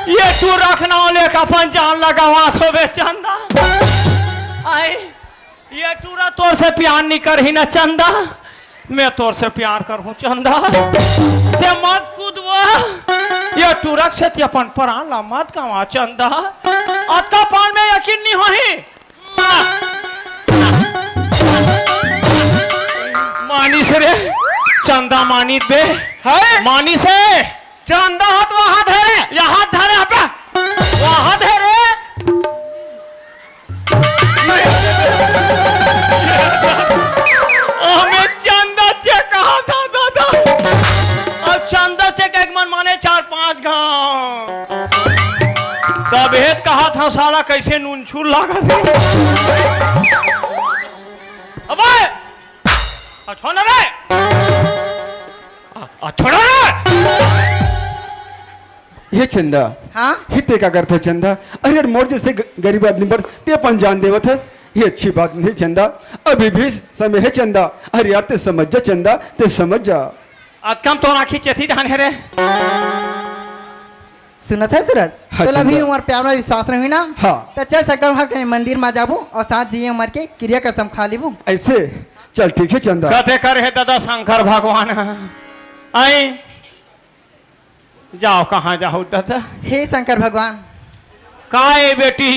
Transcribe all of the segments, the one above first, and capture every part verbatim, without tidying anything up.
ये टूरा के नाव लेके अपन जान ला गंवाथों बे चंदा। आय, ये टूरा तोर से प्यार नइ करही ना चंदा, मैं तोर से प्यार करहूं चंदा। ते मत कूदवा, ये टूरा के सेती अपन परान ला मत गंवा चंदा। अतका पान में यकीन नइ होही। मानिस रे, चंदा मानिस बे। है? मानिस हे। चंदा हाथ वहां धरे, यहाँ धरे, यहाँ पे, वहां धरे। हमें चंदा चे कहा था दादा। अब चंदा चे के मन माने चार पांच गांव। तभे त कहा था साला कैसे नून छुर लागत हे। अबे! आ, छोड़ ना रे! आ, आ, छोड़ो ना! हे चंदा। हाँ? हे ते का करत हस चंदा? अरे यार, मोर जैसे ग-, गरीब आदमी बर ते अपन जान देवत हस, ये अच्छी बात नहीं चंदा। अभी भी समय हे चंदा। अरे यार, ते समझ जा चंदा, ते समझ जा। अतका म तोर आँखी चेती डाहन हे रे। सुनत हस सूरज? हाँ, तोला अभी चंदा। मोर प्यार में विश्वास नहीं ना? हाँ। त चल शंकर भगवान के मंदिर में जाबो अउ साथ जी मर के किरिया कसम खा लेबो। ऐसे? चल ठीक हे चंदा। कथे कर हे दादा शंकर भगवान। आय। जाव, कहाँ जाहू दादा? हे शंकर भगवान। का ए बेटी?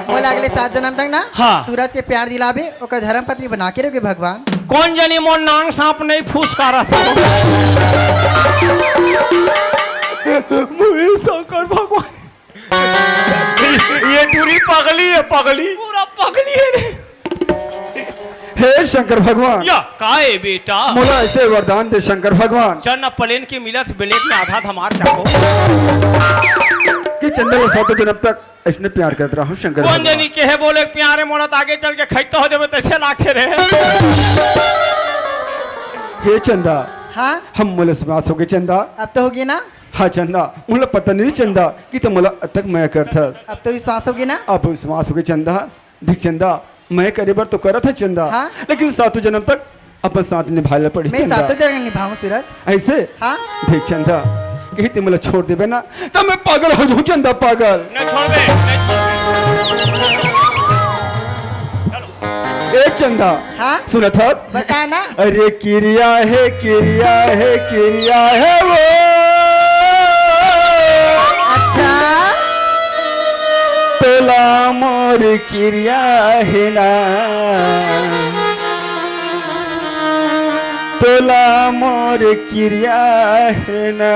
मोला अगले सात जनम तक ना हाँ। सूरज के प्यार दिलाबे, ओकर धर्म पत्नी बना के रखबे भगवान। कोन जनी मोर नांग सांप नइ फुसकारत हो। मुहे शंकर भगवान। ये टूरी पगली हे, पगली। पूरा पगली हे रे। हे शंकर भगवान। या, का ए बेटा? मोला ऐसे वरदान दे शंकर भगवान। चल ना, प्लेन के मिलत ब्लेड में आधा धमार चाहो। कि चंदा ला सातों जनम तक अइसने प्यार करत रहूं शंकर भगवान। कोन जनी केहे बोले प्यार हे, मोला त आगे चल के खइता हो जाबे, तइसे लागथे रे। हे चंदा। हाँ? हम मोला विश्वास होगे चंदा। अब तो होगे ना? हाँ चंदा, मोला पता नहीं चंदा कि ते मोला अतक मया करथस। अब तो विश्वास होगे ना? अब विश्वास होगे चंदा। देख चंदा, मया करे बर तो करत हंव चंदा, हाँ? लेकिन सातों जनम तक अपन साथ निभाए ला पड़ही मैं चंदा। सातों जनम निभाहूं सूरज। ऐसे? हाँ। देख चंदा, कहीं ते मोला छोड़ देबे ना, त मैं पागल हो जाहूं चंदा, पागल। नहीं छोड़बे, नहीं छोड़बे। ए चंदा, हाँ? सुनत हस? बता ना। अरे किरिया हे, किरिया हे, किरिया हे वो। अच्छा। तोला मोर किरिया हे ना, तोला मोर किरिया हे ना।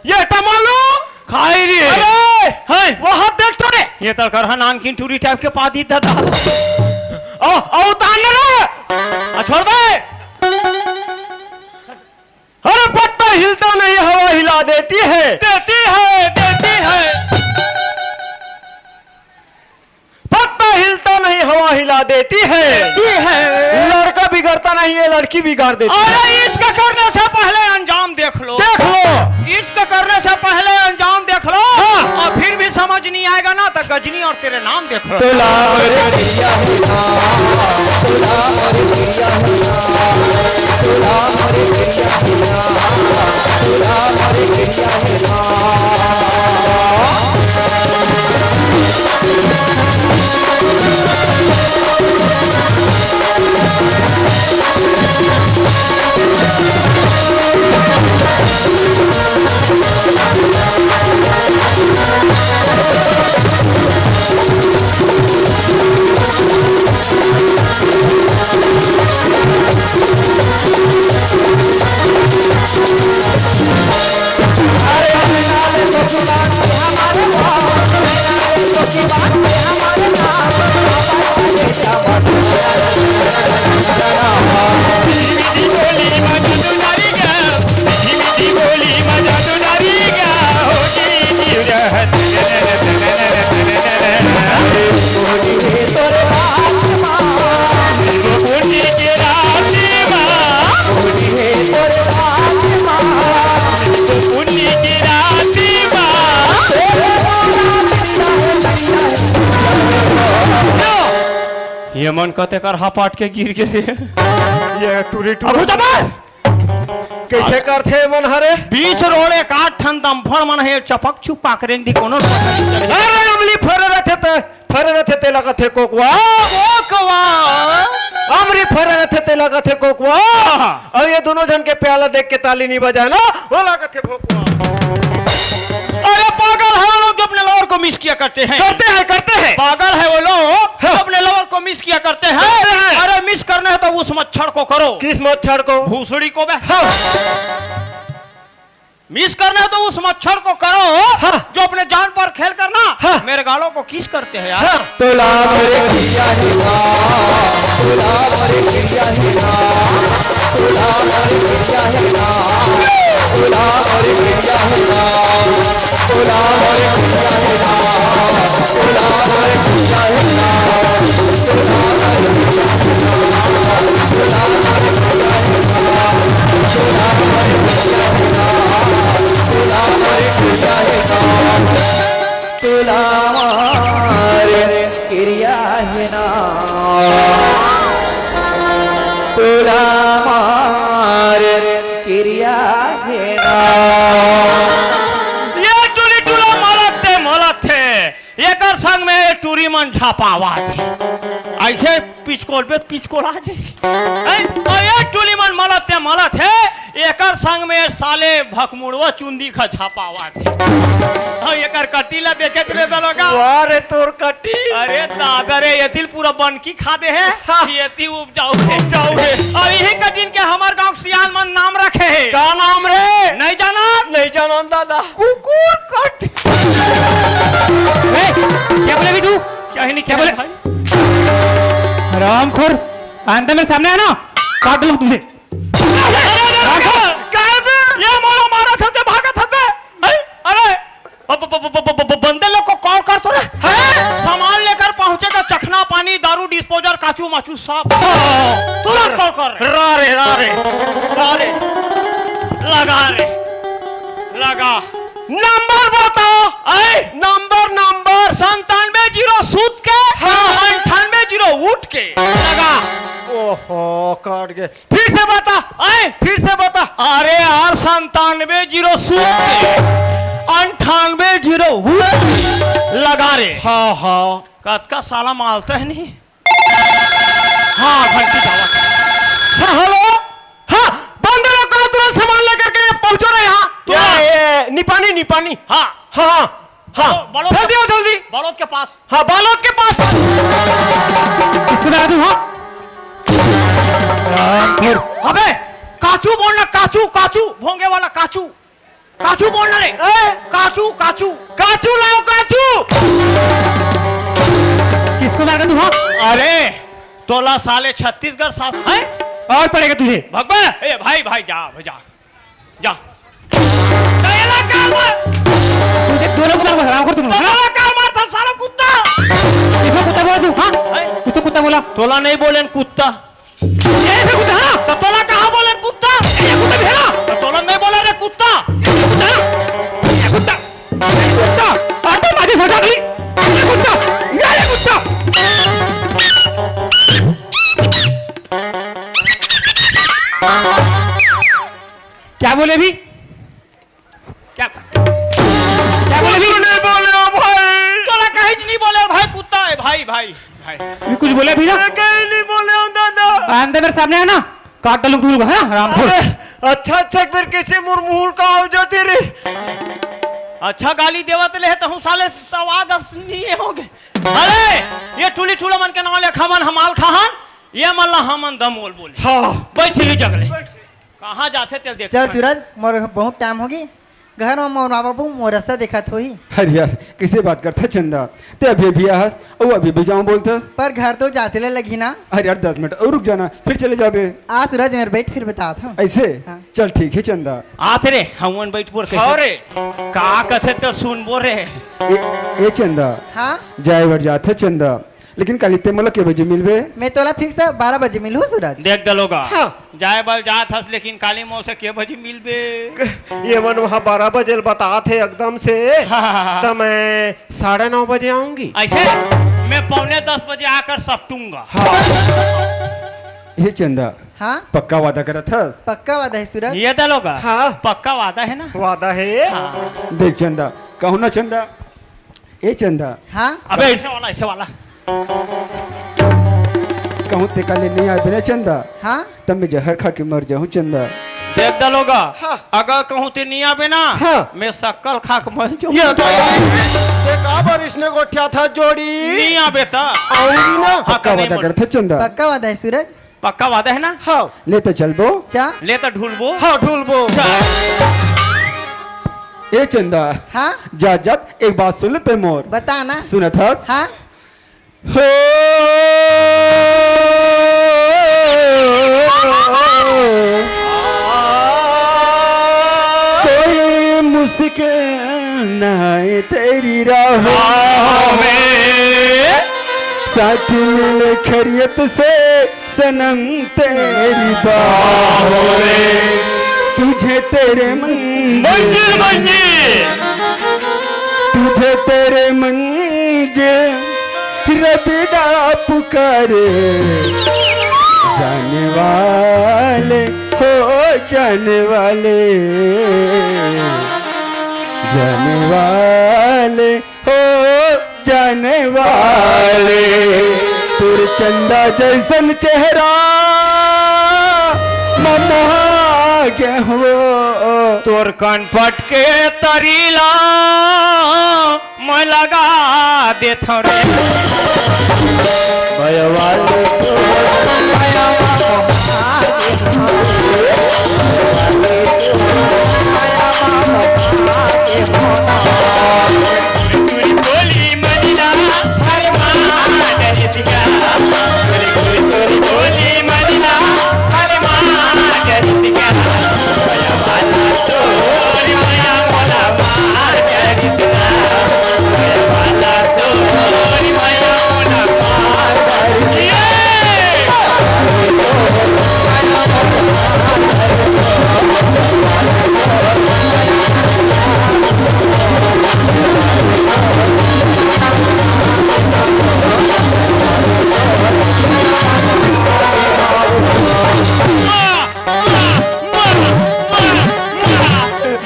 ये टमालू खाई रे। अरे! हैं? वो हाथ देख तो रे। ये तो करहा नानकिन टूरी टाइप के पादी दादा। ओ, ओ, उतार ले रे। आ, छोड़ बे। अरे, पत्ता हिलता नहीं, हवा हिला देती है। देती है, देती है। पत्ता हिलता नहीं, हवा हिला देती है। देती है। लड़का बिगड़ता नहीं, ये लड़की बिगाड़ देती है। अरे, इश्क करने से पहले अंजाम देख लो। देख लो। इश्क करने से पहले अंजाम देख लो। हाँ। और फिर भी समझ नहीं आएगा ना, तो गजनी और तेरे नाम देख लो। तोला और पिया हो ना, तोला और पिया हो ना, तोला और पिया हो ना, तोला और पिया ये मन कते कर हापाट के गिर गे। ये टूरी टूरी। अब रुक जा बे। कइसे करथे मन हरे? बीच रोड एक आठ ठन दमफड़ मन हे, चपक चुपाक रेंग दी कोनो। अरे अमली फरे रथे ते, फरे रथे तेला कथे कोकवा। कोकवा। अमली फरे रथे तेला कथे कोकवा। हाँ। अउ ये दोनों झन के प्याला देख के ताली नहीं बजाए ना, ओला कथे भोकवा। अरे पागल है वो लोग जो अपने लवर को मिस किया करते हैं। करते हैं, करते हैं। पागल है वो लोग जो हाँ। अपने लवर को मिस किया करते हैं। करते हैं। अरे मिस करना है तो उस मच्छर को करो। किस मच्छर को? भूसड़ी को बे। हाँ। मिस करना है तो उस मच्छर को करो हाँ। जो अपने जान पर खेल करना हाँ। मेरे गालों को किस करते हैं यार। हाँ। तोला भरे किया ही ना, तोला भरे किया ही ना, तोला भरे किया ही ना, तोला भरे किया ही ना, तोला भरे किया ही ना, तोला भरे किया ही ना। तुला मार किरिया हे ना, तुला मार किरिया हे ना। ये टूरी टूरा मलत हे, मलत हे। एकर संग में टूरी मन झपावत हे। अइसे पिचकोल पे पिचकोल आ जाई। हैं? अउ ये टूरी मन मलत हे, मलत हे। एकर संग में साले भकमुड़वा चुंदी खा झपावत हे। अउ एकर कट्टी ला देखे तुले दलो का? वाह रे तोर कट्टी। अरे दादा रे, एती ल पूरा बनकी खा दे हे। हाँ। एती उपजाऊ हे। उपजाऊ हे। अउ इही कटिन के हमर गांव के सियान मन नाम रखे हे। का नाम रे? नहीं जानत? नहीं जानन दादा। कुकुर कट। ए, क्या बोले भी तू? क्या ही नहीं क्या बोले? भाई? हरामखोर, आंदे मेरे सामने आना, काट लूं तुझे। अरे, अरे, अरे, अरे, काहे बे? ये मारा, मारा था ते, भागा था ते। अरे, अरे, ब-, ब-, बंदे लोग को कॉल कर तो रहे। हैं? सामान लेकर पहुंचेगा, चखना पानी, दारू, डिस्पोजल, काचू माचू सब। हाँ। तुरंत कॉल कर रहे। रा रे, रा रे, रा रे। लगा रे, लगा। नंबर बताओ। आए? Number, number. संतानवे जीरो सूत के, हाँ। अंठानवे जीरो उठ के। लगा। ओहो, कट गए। फिर से बता। आए? फिर से बता। अरे यार, संतानवे जीरो सूत के, अंठानवे जीरो उठ के। लगा रे। हाँ, हाँ। कतका साला मालता है नहीं? हाँ, घंटी जावत। हाँ, हेलो। हाँ, बंदे लोग कहाँ तुरंत सामान लेकर के पहुंचो रहे यहाँ? क्या? तुरंत। ये निपानी, निपानी। हाँ। हाँ, हाँ, हाँ। बालोद, बालोद। जल्दी आओ, जल्दी। बालोद के पास। हाँ, बालोद के पास। किसको लगा तू, हाँ? रामपुर। अबे, काचू बोलना, काचू, काचू, भोंगे वाला काचू। काचू बोलना रे। ए? काचू, काचू। काचू लाओ, काचू। किसको मार के तू, हाँ? अरे, तोला साले छत्तीसगढ़ सास है? और पड़ेगा तुझे। भगवा, ए भाई, भाई, जा, जा, जा। तोला का मार? तुझे दोनों को मार, हराम कर तुम लोग, है ना? तोला का मार था साला कुत्ता? किसको कुत्ता बोला तू, हाँ? हैं? किसको कुत्ता बोला? तोला नहीं बोले न कुत्ता। ये ऐसे कुत्ता है ना? तो तोला कहाँ बोले कुत्ता? ये कुत्ता भी है ना? तो तोला नहीं बोला रे कुत्ता। ये कुत्ता है ना? ये कुत्ता, ये कुत्ता, अरे माझे सटा नहीं। ये कुत्ता, ये कुत्ता। क्या बोले भी? क्या? भाई, भाई। ये कुछ बोले भी ना? मैं कहीं नहीं बोले हूँ दादा। आंदे मेरे सामने आना, काट डालूं धूल को, है ना? राम धूल। अरे, अच्छा, अच्छा, फिर कैसे मोर मुंह का हो जाते रे? अच्छा गाली देवत ले तो हूँ साले सवाद असनीय हो गए। अरे, ये टूली टूला मन के नाम लेखा मन हमाल खाहन, ये मन ला हमन दमोल बोले। हाँ। बैठ ही जगले। कहाँ जाथे तेल देख। चल सूरज, मोर बहुत टाइम होगी, घर में मोर माँ बाबू मोर रास्ता दिखात होही। अरे यार, किसे बात करथा चंदा? ते अभी अभी आहस, अउ अभी अभी जाऊं बोलथस। पर घर तो जासे ले लगही ना। अरे यार, दस मिनट और रुक जाना, फिर चले जाबे। आ सूरज, मेरे बैठ, फिर बतात हूँ। ऐसे? हाँ। चल ठीक है चंदा। आत रे, हमन बैठ बोर कैसे? हाँ रे। का कथे तो सुन बोल रे। ए, ए चंदा। हाँ? जाए बर जाथे चंदा। लेकिन काली ते मोला के बजे मिलबे? मैं तोला फिक्स बारह बजे मिलहूँ सूरज। देख दलोगा। हाँ। जाए बर जात हस, लेकिन काली मोर से के बजे मिलबे? ये मन वहाँ बारह बजे ल बतात हे एकदम से। हाँ, हाँ, हाँ। तो मैं साढ़े नौ बजे आऊंगी। ऐसे? मैं पौने दस बजे आकर सपटूंगा। हाँ। ये चंदा। हाँ? पक्का वादा करत हस? पक्का वादा है सूरज। ये दलोगा। हाँ। पक्का वादा है ना? वादा है। हाँ। देख चंदा, कहूँ ना चंदा, ए चंदा। हाँ? अबे ऐसे वाला, ऐसे वाला। कहूँ ते काले नहीं आबे ना चंदा। हाँ? तब मैं जहर खा के मर जाहूँ चंदा। देख दलोगा, हाँ। अगर कहूँ ते नहीं आबे ना, हाँ। मैं शक्कर खा के मर जाऊँ। ये तो ये का बारिश ने गोठिया था जोड़ी। नहीं आबे ता। आऊंगी ना। हाँ, पक्का वादा करत हस चंदा। पक्का वादा है सूरज। पक्का वादा है ना? हाँ। ले तो चलबो। चा? ले तो ढूलबो। हाँ, ढूलबो। चा। ए चंदा। हाँ? जा, जा, एक बात सुन ले ते मोर। बता ना। सुनत हस? हाँ। हो। कोई मुश्किल ना आए तेरी राहों में। साथ मिले खैरियत से सनम तेरी बाहों में। तुझे तेरे मंजिल मंजिल मंजिल। तुझे तेरे मंजिल रब दा पुकारे। जाने वाले हो, जाने वाले, जाने वाले हो, जाने वाले। तोर चंदा जैसन चेहरा ममा के हो। तोर कनपट के तरी ला मैं लगा देथों रे। भयवान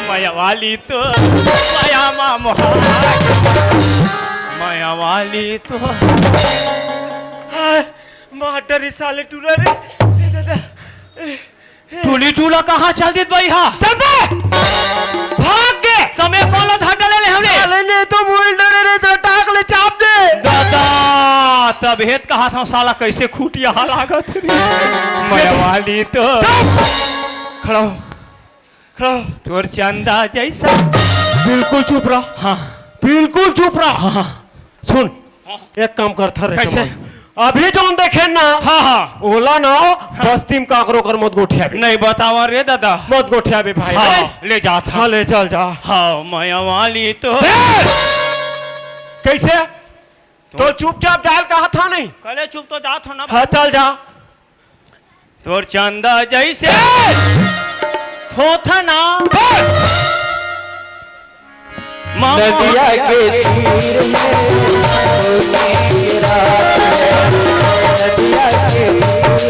मया वाली तो, मया मा मोहा, मया वाली तो। हाँ, मार डरे साले टूरा रे। ए दादा। टूली टूला कहाँ चल दिस बइहा? चल बे! भाग गे! समय कौन ला धर डाले ले हमने? साले ने तो मुइल डरे रे, तो टाक ले चाप दे। दादा, तब हेत कहा था साला कैसे खूटिया लागत रे। मया वाली तो। चुप! खड़ा हो, खड़ा हो। तोर चंदा जैसा। बिल्कुल चुप रह। हाँ। बिल्कुल चुप रह। हाँ, हाँ। सुन, एक काम करथा रे कैसे? चमन। अभी जौन देखे ना, हाँ, हाँ। ओला ना, हाँ। बस्ती में काकरो कर मत गोठियाबे। नहीं बतावा रे दादा। मत गोठियाबे भाई। हाँ, ले जात हाँ, ले चल जा। हाँ, मया वाली तो। ए! कैसे? तो चुपचाप जाल कहा था नहीं? कले चुप तो जात हो ना। हाँ, चल जा। तोर चंदा जैसे ए! थोथना। ए! मामा नदिया के तीर में नदिया के तीर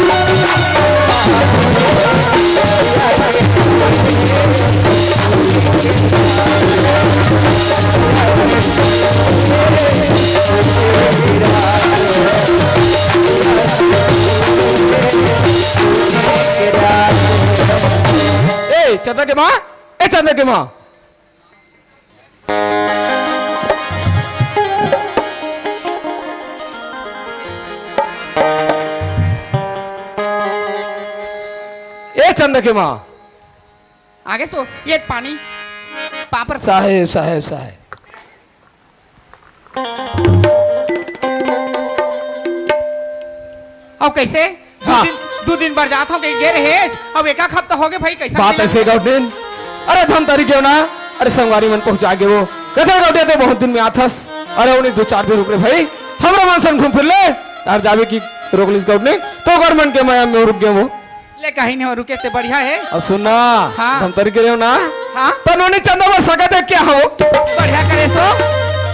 में हाँ। ए चंदा के माँ। आगे सो, ये पानी। पापड़। साहेब, साहेब, साहेब। अब कैसे? दू हाँ। दिन, दू दिन बर जात हंव, कहीं गे रहेस। अब एक आध हफ्ता होगे भाई, कैसे बात मिला? ऐसे गौटिन। अरे धमतरी गेंव ना, अरे संगवारी मन पहुंचा गे वो। कथे गौटिया ते बहुत दिन में आथस। अरे उन्हीं दू चार दिन रुक रे भाई, हमरा मन सन घूम फिर ले। यार जाबे कि रोक लिस गौटिन, तो ओकर मन के मया में रुक गे वो। ले कहीं नहीं हो, रुके ते बढ़िया हे। अब सुन ना, हाँ। धमतरी गेंव ना, हाँ। त नोनी चंदा बर सगा देख के आहा वो। बढ़िया करे सो,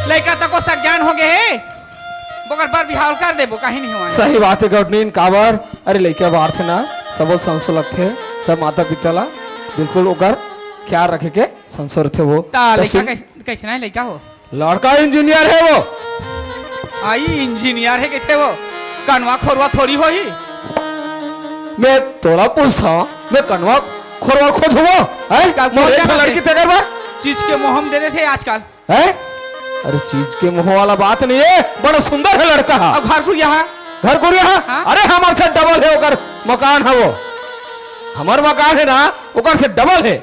लइका तको सज्ञान होगे हे। ओकर बर बिहाव कर देबो, कहीं नहीं हो। सही बात हे गौटिन, काबर? अरे लइका बार थे ना, सबो संसो लगथे, सब माता पिता ला बिल्कुल ओकर ख्याल रखे के संसो रथे वो। ता त लइका सुन कैस-, कैसना हे लइका हो? लड़का इंजीनियर हे वो। आई इंजीनियर हे कथे वो, कनवा खोरवा थोड़ी होही। मैं तोला पूछथंव, मैं कनवा खोरवा खोदहूं वो? हैं? आजकल मोर बहुत एक ठो ज्यादा लड़की हे। तेकर बर? चीज के मोह म दे देथे आजकल। हैं? अरे चीज के मोह वाला बात नहीं हे, बड़ा सुंदर हे लड़का हा। अउ घर कुरिया हा? घर कुरिया हा? हाँ। अरे हमर से डबल हे ओकर मकान हा वो। हमर मकान हे ना, ओकर से डबल हे।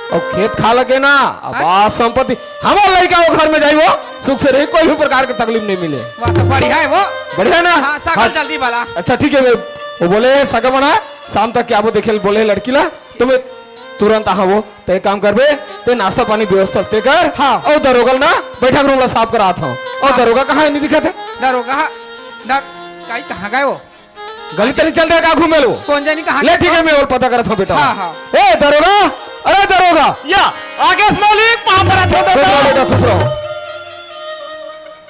अउ खेत खार लगे ना, हाँ? आबाद संपत्ति, हमर लइका वो घर में जाही वो, सुख से रही, कोई भी प्रकार के तकलीफ नहीं मिले। वाह, तो बढ़िया हे वो। बढ़िया हे ना? हाँ, सकल हाँ। जल्दी वाला। अच्छा, ठीक हे, वो बोले, सगा मन हा, शाम तक के आबो देखे ल बोले लड़की ला, त मैं तुरंत आहा वो। ते एक काम करबे, ते नाश्ता पानी व्यवस्था ते कर, हाँ। अउ दरोगा ल ना, बैठक रूम ला साफ करात हंव। अउ हाँ। दरोगा कहाँ हे, नहीं दिखत हे? दरोगा, द-, काई कहाँ गे वो? गली तली चल दे, का घूमे ल वो? कोन जनी कहाँ ले, गे ठीक हे, वो? मैं ओला पता करत हंव बेटा। हाँ, हाँ। ए, दरोगा, अरे दरोगा। या, आगे से मालिक, वहाँ पर आ जाओ, खुश रहो दरोगा। बेटा, खुश रहो।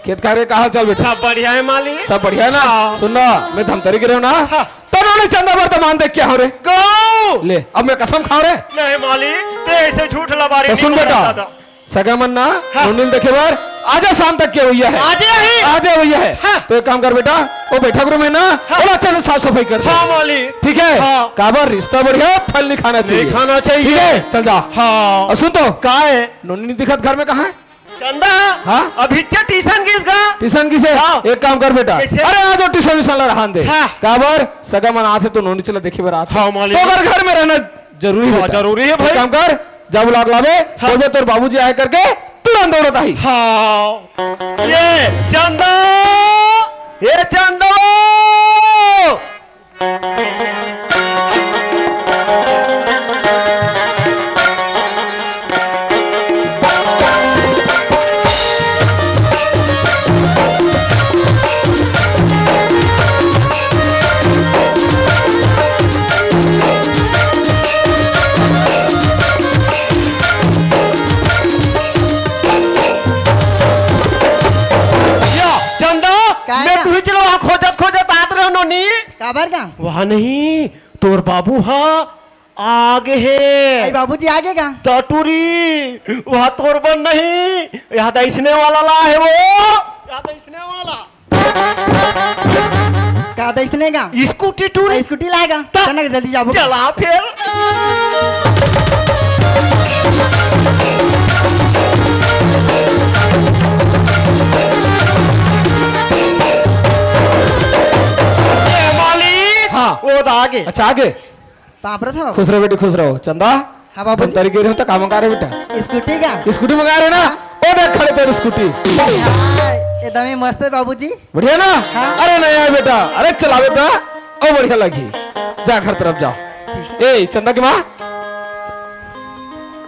खेत खार के का हाल चाल बेटा? सब बढ़िया हे मालिक। सब बढ़िया हे ना? हाँ। सुन ना, मैं धमतरी गे रहेंव ना? हाँ। त नोनी चंदा बर त मान देख के आहा रे। गौ! ले, अब मैं कसम खांव रे। नहीं मालिक, ते ऐसे झूठ लबारी त सुन नहीं बेटा, बोलता था। सगा मन ना, हाँ। नोनी ल देखे बर, आजा शाम तक के अवइया हे। आजे ही? आजे अवइया हे। हाँ। त एक काम कर बेटा, वो बैठक रूम हे ना, हाँ। ओला अच्छा से साफ सफाई कर दे। हाँ, मालिक। ठीक हे? हाँ। काबर रिश्ता बढ़िया, फल नहीं खाना चाहिए। नहीं खाना चाहिए। ठीक हे? चल जा। हाँ। अउ सुन तो। का हे? नोनी नहीं दिखत घर में, कहाँ हे? चंदा, हाँ? अभी चे ट्यूशन गिस गा? ट्यूशन गिस हे? हाँ। एक काम कर बेटा। कैसे? अरे आज वो ट्यूशन व्यूशन ला रहन दे। हाँ। काबर? सगा मन आथे त नोनी चला देखे बर आथे। हाँ, मालिक। त ओकर घर में रहना जरूरी हाँ, बेटा। जरूरी हे भाई। एक काम कर, जा बुला के लाबे, हाँ। बोलबे तोर बाबूजी आए करके तुरंत दौड़त आही। हाँ। ये चंदा, ये चंदा। या, चंदा, का मैं या? तुही चलो वहाँ खोजत खोजत आत रहेंव नोनी। काबर का? वहाँ नहीं, तोर बाबू हा आगे हे। आई बाबूजी आगे का? टटुरी, वहाँ तोर बर नहीं, यहाँ त अइसने वाला लाए हे वो। यहाँ त अइसने वाला। का त अइसने का? स्कूटी टूरी। स्कूटी लाए का? त चल ना, जल्दी जाबो। चला फिर। ए मालिक। हाँ। वो त आगे। अच्छा, आगे। पाँव परत हंव। खुश रहो बेटी, खुश रहो। चंदा, हाँ बाबूजी। धमतरी गे रहेंव त का मंगाए रहे बेटा? स्कूटी का? स्कूटी मंगाए रहे ना? हाँ। ओ देख खड़े तोर स्कूटी। हाँ, एकदम ही मस्त हे बाबूजी। बढ़िया ना? हाँ। अरे नया हे बेटा, अरे चलाबे त अउ बढ़िया लगही। जा घर तरफ जा। ए चंदा के माँ,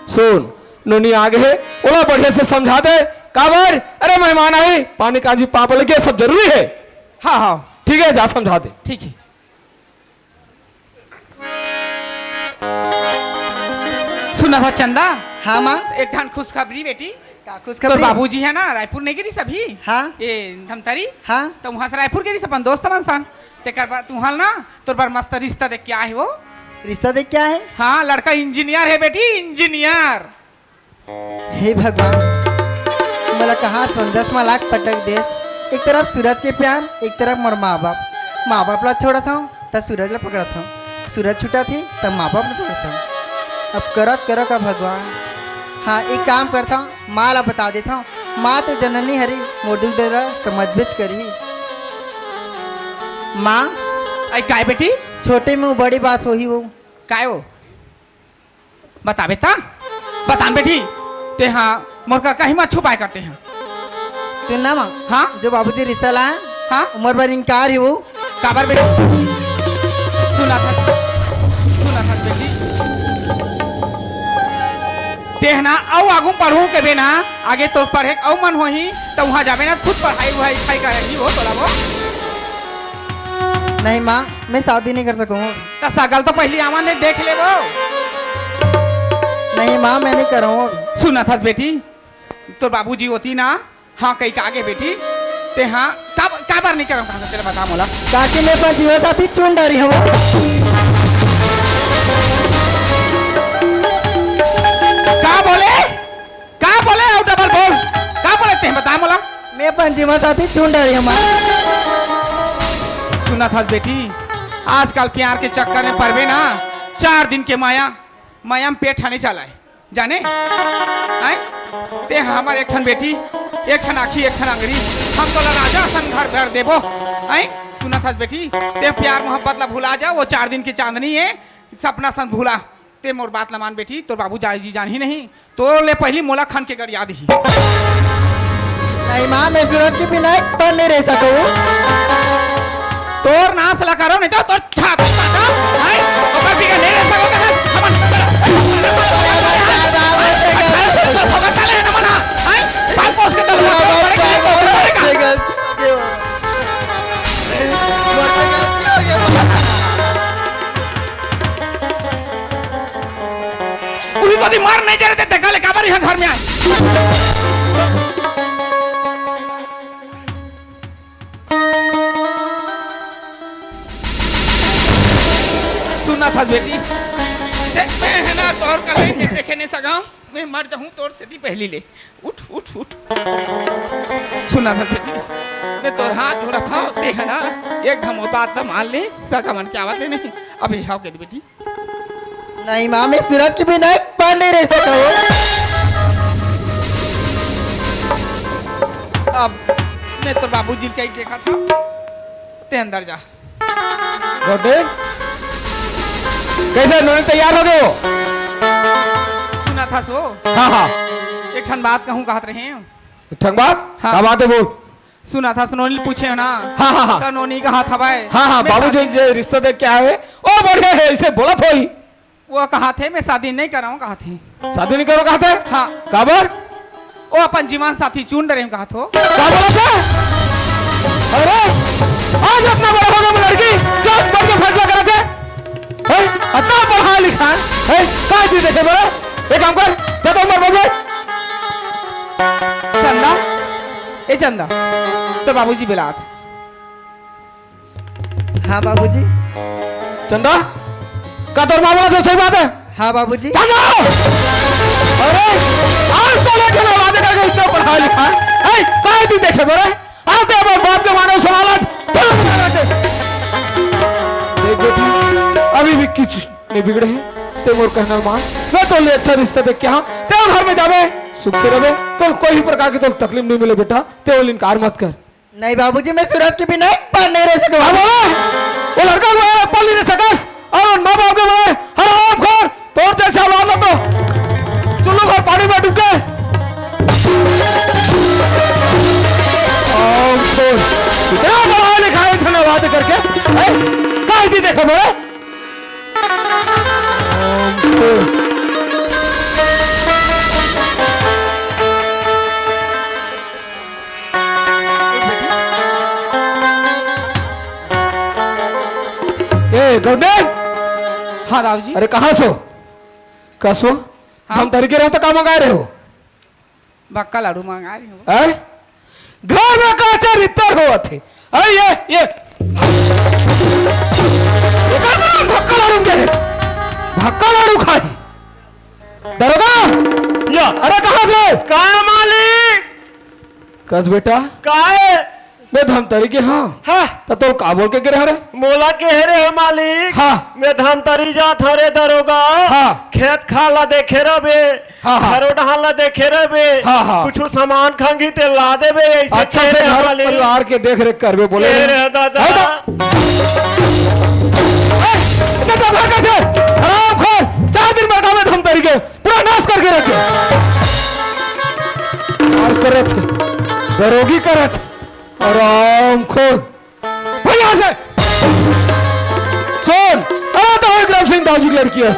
सुन, नोनी आगे हे, ओला बढ़िया से समझा दे। काबर? अरे मेहमान आही, पानी कांजी पापड़ लेके, सब जरूरी हे। हाँ, हाँ। ठीक हे, जा समझा दे। ठीक हे। सुन ना चंदा। हाँ माँ। एक ठन खुशखबरी बेटी। का खुशखबरी? तोर बाबूजी हे ना, रायपुर नहीं गे रिहिस अभी? हाँ। ए धमतरी? हाँ। त उहाँ से रायपुर गे रिहिस अपन दोस्त मन संग। तेकर बाद उहाँ ना तोर बर मस्त रिश्ता देख के आए हे वो। रिश्ता देख के आए हे? हाँ, लड़का इंजीनियर हे बेटी, इंजीनियर। हे भगवान, मोला कहाँ से दस मा लाख पटक देस। एक तरफ सूरज के प्यार, एक तरफ मोर माँ बाप। माँ बाप ला छोड़त हंव, त सूरज ला पकड़त हंव, सूरज छूटत हे, त माँ बाप ला पकड़त हंव। अब करत करत का भगवान, हाँ, एक काम करथंव, माँ ला बता देथंव। माँ तो जननी हरी, मोर दुख दर्द ला समझबेच करही। माँ। अई काय बेटी? छोटे में वो बड़ी बात होही वो। काय वो? बताबे त? बता न बेटी, तें हा मोर कका ही मत छुपाय करते हैं। सुन ना माँ, हाँ? जो बाबूजी रिश्ता लाए, हाँ? मोर बर इनकार ही वो। काबर बेटी? सुनथस, सुनथस बेटी। तें हा ना अउ आगू पढ़हूँ कबे ना, आगे तोर पढ़े के अउ मन होही, त उहाँ जाबे ना, खुद पढ़ाई उढ़ाई लिखाई करही वो तोला वो। नहीं माँ, मैं शादी नहीं कर सकूँ। त सगा ल तो पहिली आवा दे, देख ले वो। नहीं माँ, मैं नहीं करूँ। सुनथस बेटी, तोर बाबूजी होती ना, हाँ कही का आगे बेटी, तें हा, का, काबर नहीं करंव, कहाँ से, चला बता मोला। ताकि मैं अपन जीवन साथी चुन डारी हूँ। का बोले? का बोले? अउ डबल बोल। का बोले तें, बता मोला। मैं अपन जीवन साथी चुन डारी हूँ। सुनथस बेटी, आजकल प्यार के चक्कर में परबे ना, चार दिन के माया, माया में पेट हा नहीं चलाय। जाने? आय? तें हा हमर एक ठन बेटी, एक ठन आँखी, एक ठन अंगरी। हम तोला राजा असन घर बर देबो। आय? सुनथस बेटी, तें प्यार मोहब्बत ला भुला जा, वो चार दिन के चांदनी हे, सपना सन भुला। तें मोर बात ला मान बेटी, तोर बाबू जाय जी जानही नहीं, तोर ले पहिली मोला खन के गरिया दिही। नहीं माँ, मैं सूरज के बिना एक पल नहीं रह सकूँ। तोर नास ला करंव, नहीं तो तोर छाती काटंव, हैं? ओकर बिना नहीं रह सकोगे ना? हमन, चलो, चलो, चलो, चलो, चलो, चलो, चलो, चलो, चलो, चलो, चलो, चलो, चलो, हैं? पाल पोस के चलो, चलो, चलो, चलो, चलो, चलो, चलो, चलो। उही कोती मर नहीं जा रहे थे, देखा ले काबर यहाँ घर में आए। सुनथस बेटी, ते मैं है ना तोर कलाई में देखे नहीं सका, मैं मर जाहूँ तोर सेती पहिली ले। उठ, उठ, उठ। सुनथस बेटी, मैं तोर हाथ जोड़थंव, ते है ना, एक घमो बात तो मान ले, सगा मन के आवत ले नहीं। अभी हाव कह दे बेटी। नहीं माँ, मैं सूरज के बिना एक पल नहीं रह सकूँ। अब मैं तोर बाबूजी ल कही देखथंव, ते अंदर जा। गोटे, कैसे नोनी तैयार हो गए हो? सुनथस वो? हाँ, हाँ। एक ठन बात कहूँ कहत रहे। एक ठन बात? हाँ। का बात है बोल? सुनथस नोनी ल पूछे हो ना? हाँ, हाँ, हाँ। त नोनी कहत हवय। हाँ, हाँ, मैं बाबू शादी जी जे रिश्ता देख के आए, ओ बढ़िया है, इसे बोलत होही। वो कहत हे, मैं शादी नहीं करंव कहत हे। शादी नहीं करंव कहत हे? हाँ। काबर? वो अपन जीवन साथी चुन डरेंव कहत हो। का बोलत हे? अरे, आज अतना बड़ा हो गया वो लड़की, जो आज बढ़ के फैसला करत हे? हैं? अतना पढ़ा लिखा हे? हैं? काय चीज देखे बड़ा? एक काम कर, जा तो मर बबे। चंदा, ए चंदा, तोर बाबूजी बुलात हे। हाँ बाबूजी। चंदा, का तोर माँ बोलत हे सही बात हे? हाँ बाबूजी। चंदा! अरे, आज तो ले चलो वादे करके इतना पढ़ा लिखा हे, काय चीज देखे बड़े? आज तो अपन बाप के माने समालत, चलो बता दे। देख बेटी, अभी भी कुछ नहीं बिगड़े हे, ते मोर कहना मान, मैं तोर ले अच्छा रिश्ता देख के, हाँ, ते घर में जाबे, सुख से रहबे, तोर कोई भी प्रकार के तोर तकलीफ नहीं मिले बेटा, ते ओला इनकार मत कर। नहीं बाबूजी, मैं सूरज के बिना एक पल नहीं रह सकूँ। हाँ बाबा, वो लड़का के बगैर एक पल नहीं रह सकस, और उन माँ बाप के बगैर हरामखोर, तोर जैसे औलाद ला तो चुल्लू भर पानी में डूब के। हरामखोर, इतना पढ़ा लिखा हे, इतना बात करके, हैं? काय चीज देखे बड़े? हरामखोर। ए, गौंडे! हाँ, दाऊ जी। अरे, कहाँ सो? कहाँ सो? हाँ। धमतरी के रहे हो तो का मंगाए रहे हो? भक्का लाडू मंगाए रहे हो। हैं? घर में का चरित्तर होवत हे? अरे, ये, ये। एकर नाम भक्का लाडू के हे। भक्का लाडू खाही। दरोगा! या। अरे, कहाँ से? का मालिक? कस बेटा? काय? मैं धमतरी के हाँ। हाँ। त तोर का बोल के गिरे हरे? मोला कहे रे हे मालिक। हाँ। मैं धमतरी जात हरे दरोगा। हाँ। खेत खार ला देखे रबे। हाँ, हाँ। घरो डहान ला देखे रहिबे। हाँ, हाँ। कुछु सामान खंगी ते ला देबे, ऐसे अच्छा से तेरे घर वाली। परिवार के देख रेख करबे बोले। ए रे दादा। है ना? ए, इतना तो घर का थे। हरामखोर, चार दिन में काम में धमतरी के पूरा नाश करके रखे। और करत, दरोगी करत, हरामखोर। भाई, यहाँ से सुन। अरे, तो विक्रम सिंह दाऊ जी की लड़की है।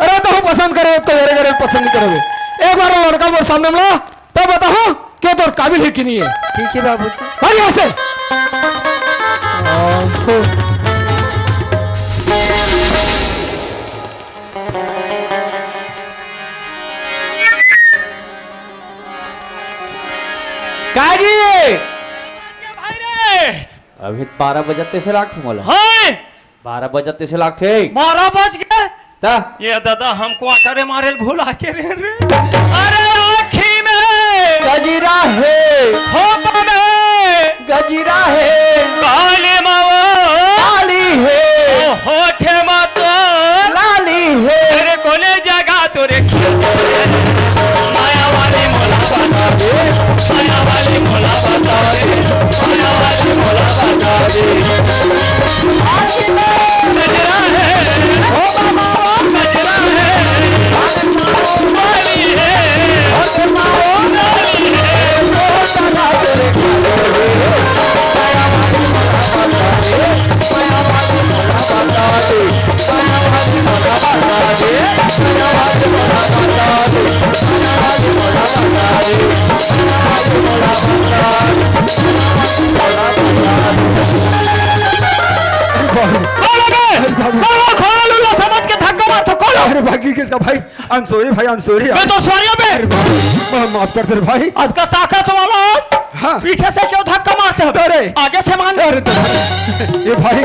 अरे, तो पसंद करे तो मेरे घर पसंद नहीं करोगे। एक बार वो लड़का मोर सामने मिला, तब बताओ कि तोर काबिल है कि नहीं है। ठीक है बाबूजी। भाई, यहाँ से। काजी। भाई रे। अभी बारह बजत तइसे लागथे मोला। हाय। बारह बजत तइसे लागथे। बारह बज गे। त? ये दादा, हम क्वार्टर मारे ल भुला के रहे रे। अरे आँखी में गजरा हे। खोपा में गजरा हे। काली माँ वो काली हे। ओ होठे मा तो लाली हे। अरे कोने जगह तोरे माया वाली मोला बता दे, माया वाली मोला बता दे, माया वाली मोला बता दे। गजरा है, ओ बाबा, गजरा है। काली है, काली है। खोलो बे! खोलो, खोलो, लुल्ला समझ के धक्का मार तो खोलो। अरे भाई, किसका भाई? I'm sorry भाई, I'm sorry यार। मैं तो sorry हूँ बे। अरे भाई, मा-, माफ कर दे रे भाई। आज का ताकत वाला। हाँ। पीछे से क्यों धक्का मारते हो? अरे। आगे से मान। अरे तो, ये भाई,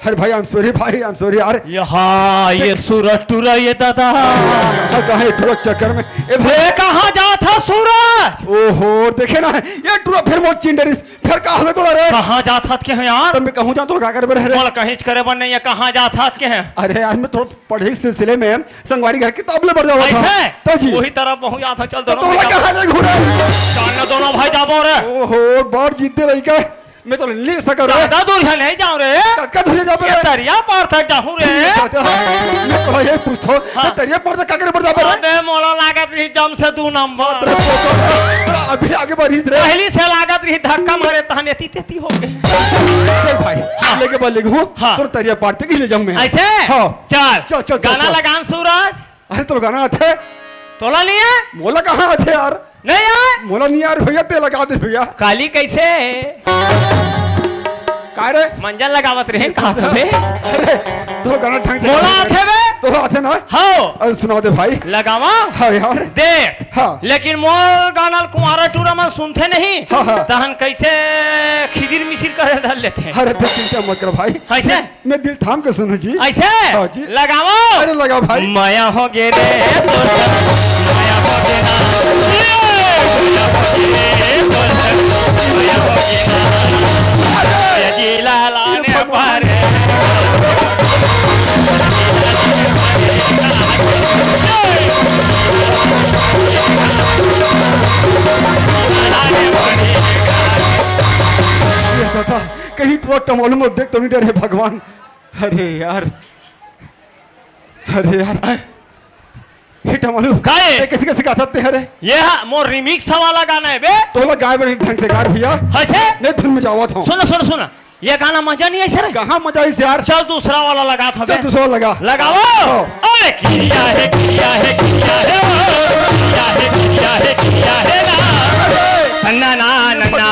अरे भाई, I'm sorry भाई, I'm sorry यार। ये हाँ, ये सूरज टूरा, ये दादा। हाँ, कहाँ ये टूरा चक्कर में? ए भाई। ये कहाँ जात हे सूरज? ओहो, देखे ना, ये टूरा फिर मोर चिन डरिस, फिर का होगे तोला रे? कहाँ जात हस के हैं यार? तब मैं कहूँ जान तो का करे बर है रे? मोला कहीं करे बर नहीं है, कहाँ जात हस के हैं? अरे यार, मैं थोड़ा पढ़े के सिलसिले में संगवारी घर किताब ले बर जावत हँव। ऐसे? तो जी। वही तरफ बहुत याद है, चल तो दोनों तोला भाई कहाँ ले घुरे? चल ना दोनों भाई जाबो रे। ओहो, बार जीते रही का? मैं तो ले सकत हँव रे। ज्यादा दूर है नहीं जाऊँ रे। कतका दूर जाबे ये रे? तरिया पार तक जाहूँ रे। मैं तो ये पूछत हँव, हाँ। तरिया पार तक का करे बर जाबे रे? अबे मोला लागत रही जम से दू नंबर। अरे तो, तो, अभी आगे बढ़िस रे। पहली से लागत रही धक्का मारे तहन एती तेती हो गे। चल भाई, हाँ। लेके बा लेगहूँ, हाँ। तोर तरिया पार तक ही ले जाहूँ मैं। ऐसे? हाँ। चल। चल, चल, चल, गाना चल। लगान सूरज। अरे तोला गाना आथे? तोला नहीं है? मोला कहाँ आथे यार? नहीं यार। मोला नहीं यार भैया, ते लगा दे भैया। काली कैसे? का रे? मंजन लगावत रहे, कहा था बे? अरे, तोला गाना ढंग से मोला आथे बे? तोला आथे ना? हाँ। अरे सुना दे भाई। लगावा? हाँ यार। देख। हाँ। लेकिन मोर गाना ल कुंवारा टूरा मन सुनथे नहीं। हाँ, हाँ। तहन कैसे खिदिर मिसिर करे धर लेथे। अरे, तो चिंता मत कर भाई। कैसे? मैं दिल थाम के सुनहूँ जी। ऐसे? हाँ जी। लगावो। अरे लगा भाई। मया हो गे रे तोर संग, मया हो गे ना। मया हो गे रे तोर संग, मया हो गे ना। ये जिला लाने पर। ये दादा, कहीं टूरा टमालू मोर देख तो नहीं डरे भगवान। अरे यार, अरे यार। हैं? हे टमालू, काहे? ये कैसे, कैसे गाथस ते हरे? ये हा, मोर remix वाला गाना है बे। तोला गाय बड़े ढंग से गा भैया। अच्छा? नहीं धुन में जावत हँव। सुन, सुन, सुन। ये गाना मजा नहीं आइस रे। कहाँ मजा आइस यार? चल दूसरा वाला लगाथँव बे। चल दूसरा वाला लगा। लगावो। हाँ। ओए, किया है, किया है, किया है, ओ, किया है, किया है, किया है ना। ना, ना, ना, ना, ना।